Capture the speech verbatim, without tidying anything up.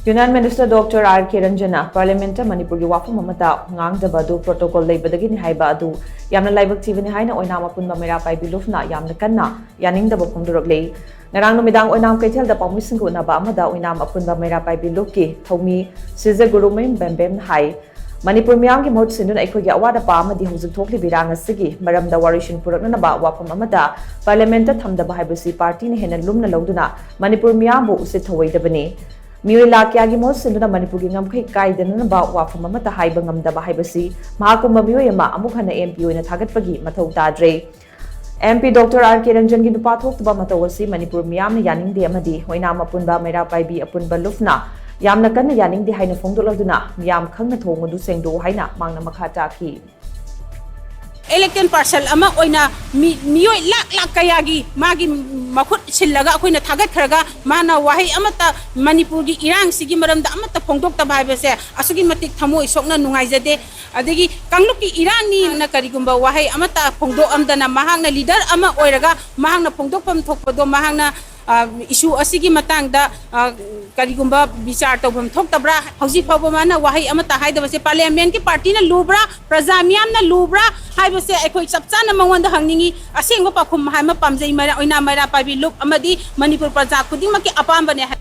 Union Minister Doctor R K Ranjan ꯅ Parliament ꯇ ꯃꯅꯤꯄꯨꯔꯒꯤ ꯋꯥꯐꯝ ꯑꯃꯠꯇ ꯉꯥꯡꯗꯕ ꯑꯗꯨ protocol ꯂꯩꯕꯗꯒꯤꯅꯤ ꯍꯥꯏꯕ ꯑꯗꯨ ꯌꯥꯝꯅ ꯂꯥꯏꯕꯛ ꯊꯤꯕꯅꯤ ꯍꯥꯏꯅ ꯑꯣꯏꯅꯥꯝ ꯑꯄꯨꯟꯕ ꯃꯩꯔꯥ ꯄꯥꯏꯕꯤ ꯂꯨꯞꯅ ꯌꯥꯝꯅ ꯀꯟꯅ ꯌꯥꯅꯤꯡꯗꯕ ꯐꯣꯡꯗꯣꯔꯛꯂꯤ꯫ ꯉꯔꯥꯡ ꯅꯨꯃꯤꯗꯥꯡ ꯑꯣꯏꯅꯥꯝ ꯀꯩꯊꯦꯜꯗ ꯄꯥꯎꯃꯤꯁꯤꯡꯒ ꯎꯅꯕ ꯑꯃꯗ ꯑꯣꯏꯅꯥꯝ ꯑꯄꯨꯟꯕ ꯃꯩꯔꯥ ꯄꯥꯏꯕꯤ ꯂꯨꯞꯀꯤ ꯊꯧꯃꯤ ꯁꯤꯖ ꯒꯨꯔꯨꯃꯌꯨꯝ ꯕꯦꯝꯕꯦꯝꯅ ꯍꯥꯏ, ꯃꯅꯤꯄꯨꯔ ꯃꯤꯌꯥꯝꯒꯤ ꯃꯍꯨꯠ ꯁꯤꯟꯗꯨꯅ ꯑꯩꯈꯣꯏꯒꯤ ꯑꯋꯥꯠ ꯑꯄꯥ ꯑꯃꯗꯤ ꯍꯧꯖꯤꯛ ꯊꯣꯛꯂꯤꯕ ꯏꯔꯥꯡ ꯑꯁꯤꯒꯤ ꯃꯔꯝꯗ ꯋꯥꯔꯣꯏꯁꯤꯟ ꯄꯨꯔꯛꯅꯅꯕ ꯋꯥꯐꯝ ꯑꯃꯠꯇ Parliament ꯇ ꯊꯝꯗꯕ ꯍꯥꯏꯕꯁꯤ party ꯅ ꯍꯦꯟꯅ ꯂꯨꯝꯅ ꯂꯧꯗꯨꯅ ꯃꯅꯤꯄꯨꯔ ꯃꯤꯌꯥꯝꯕꯨ ꯎꯁꯤꯠ ꯊꯧꯑꯣꯏꯗꯕꯅꯤ꯫ ꯃꯤꯑꯣꯏ ꯂꯥꯈ ꯀꯌꯥꯒꯤ ꯃꯍꯨꯠ ꯁꯤꯟꯗꯨꯅ ꯃꯅꯤꯄꯨꯔꯒꯤ ꯉꯝꯈꯩ ꯀꯥꯏꯗꯅꯅꯕ ꯋꯥꯐꯝ ꯑꯃꯠꯇ ꯍꯥꯏꯕ ꯉꯝꯗꯕ ꯍꯥꯏꯕꯁꯤ ꯃꯍꯥꯛꯀꯨꯝꯕ ꯃꯤꯑꯣꯏ ꯑꯃ ꯑꯃꯨꯛ ꯍꯟꯅ M P ꯑꯣꯏꯅ ꯊꯥꯒꯠꯄꯒꯤ ꯃꯊꯧ ꯇꯥꯗ꯭ꯔꯦ꯫ M P Doctor R K ꯔꯟꯖꯟꯒꯤ ꯅꯨꯄꯥ ꯊꯣꯛꯇꯕ ꯃꯇꯧ ꯑꯁꯤ ꯃꯅꯤꯄꯨꯔ ꯃꯤꯌꯥꯝꯅ ꯌꯥꯅꯤꯡꯗꯦ ꯑꯃꯗꯤ ꯑꯣꯏꯅꯥꯝ ꯑꯄꯨꯟꯕ ꯃꯩꯔꯥ ꯄꯥꯏꯕꯤ ꯑꯄꯨꯟꯕ ꯂꯨꯞꯅ ꯌꯥꯝꯅ ꯀꯟꯅ ꯌꯥꯅꯤꯡꯗꯦ ꯍꯥꯏꯅ ꯐꯣꯡꯗꯣꯛꯂꯗꯨꯅ ꯃꯤꯌꯥꯝ ꯈꯪꯅ ꯊꯣꯡ ꯑꯗꯨ ꯁꯦꯡꯗꯣꯛꯎ ꯍꯥꯏꯅ ꯃꯥꯡꯅ ꯃꯈꯥ ꯇꯥꯈꯤ꯫ Elected person ꯑꯃ ꯑꯣꯏꯅ ꯃꯤ-, ꯃꯤꯑꯣꯏ ꯂꯥꯛ ꯂꯥꯛ ꯀꯌꯥꯒꯤ ꯃꯥꯒꯤ ꯃꯈꯨꯠ ꯁꯤꯜꯂꯒ ꯑꯩꯈꯣꯏꯅ ꯊꯥꯒꯠꯈ꯭ꯔꯒ ꯃꯥꯅ ꯋꯥꯍꯩ ꯑꯃꯠꯇ ꯃꯅꯤꯄꯨꯔꯒꯤ ꯏꯔꯥꯡꯁꯤꯒꯤ ꯃꯔꯝꯗ ꯑꯃꯠꯇ ꯐꯣꯡꯗꯣꯛꯇꯕ ꯍꯥꯏꯕꯁꯦ ꯑꯁꯨꯛꯀꯤ ꯃꯇꯤꯛ ꯊꯃꯣꯏ ꯁꯣꯛꯅ ꯅꯨꯡꯉꯥꯏꯖꯗꯦ꯫ ꯑꯗꯒꯤ ꯀꯥꯡꯂꯨꯞꯀꯤ ꯏꯔꯥꯡꯅꯤꯅ ꯀꯔꯤꯒꯨꯝꯕ ꯋꯥꯍꯩ ꯑꯃꯠꯇ ꯐꯣꯡꯗꯣꯛꯑꯝꯗꯅ ꯃꯍꯥꯛꯅ leader ꯑꯃ ꯑꯣꯏꯔꯒ ꯃꯍꯥꯛꯅ ꯐꯣꯡꯗꯣꯛꯐꯝ ꯊꯣꯛꯄꯗꯣ ꯃꯍꯥꯛꯅ, ꯑ, issue ꯑꯁꯤꯒꯤ ꯃꯇꯥꯡꯗ, ꯑ, ꯀꯔꯤꯒꯨꯝꯕ ꯕꯤꯆꯥꯔ ꯇꯧꯐꯝ ꯊꯣꯛꯇꯕ꯭ꯔꯥ? ꯍꯧꯖꯤꯛ ꯐꯥꯎꯕ ꯃꯥꯅ ꯋꯥꯍꯩ ꯑꯃꯠꯇ ꯍꯥꯏꯗꯕꯁꯦ parliament ꯀꯤ party ꯅ ꯂꯨꯕ꯭ꯔꯥ? ꯄ꯭ꯔꯖꯥ ꯃꯤꯌꯥꯝꯅ ꯂꯨꯕ꯭ꯔꯥ? ꯍꯥꯏꯕꯁꯦ ꯑꯩꯈꯣꯏ ꯆꯞ ꯆꯥꯅ ꯃꯉꯣꯟꯗ ꯍꯪꯅꯤꯡꯉꯤ꯫ ꯑꯁꯦꯡꯕ ꯄꯥꯎꯈꯨꯝ ꯍꯥꯏꯕ ꯄꯥꯝꯖꯩ꯫ ꯃꯩꯔꯥ-, ꯑꯣꯏꯅꯥꯝ ꯃꯩꯔꯥ ꯄꯥꯏꯕꯤ ꯂꯨꯞ ꯑꯃꯗꯤ ꯃꯅꯤꯄꯨꯔ ꯄ꯭ꯔꯖꯥ ꯈꯨꯗꯤꯡꯃꯛꯀꯤ ꯑꯄꯥꯝꯕꯅꯦ ꯍꯥꯏ꯫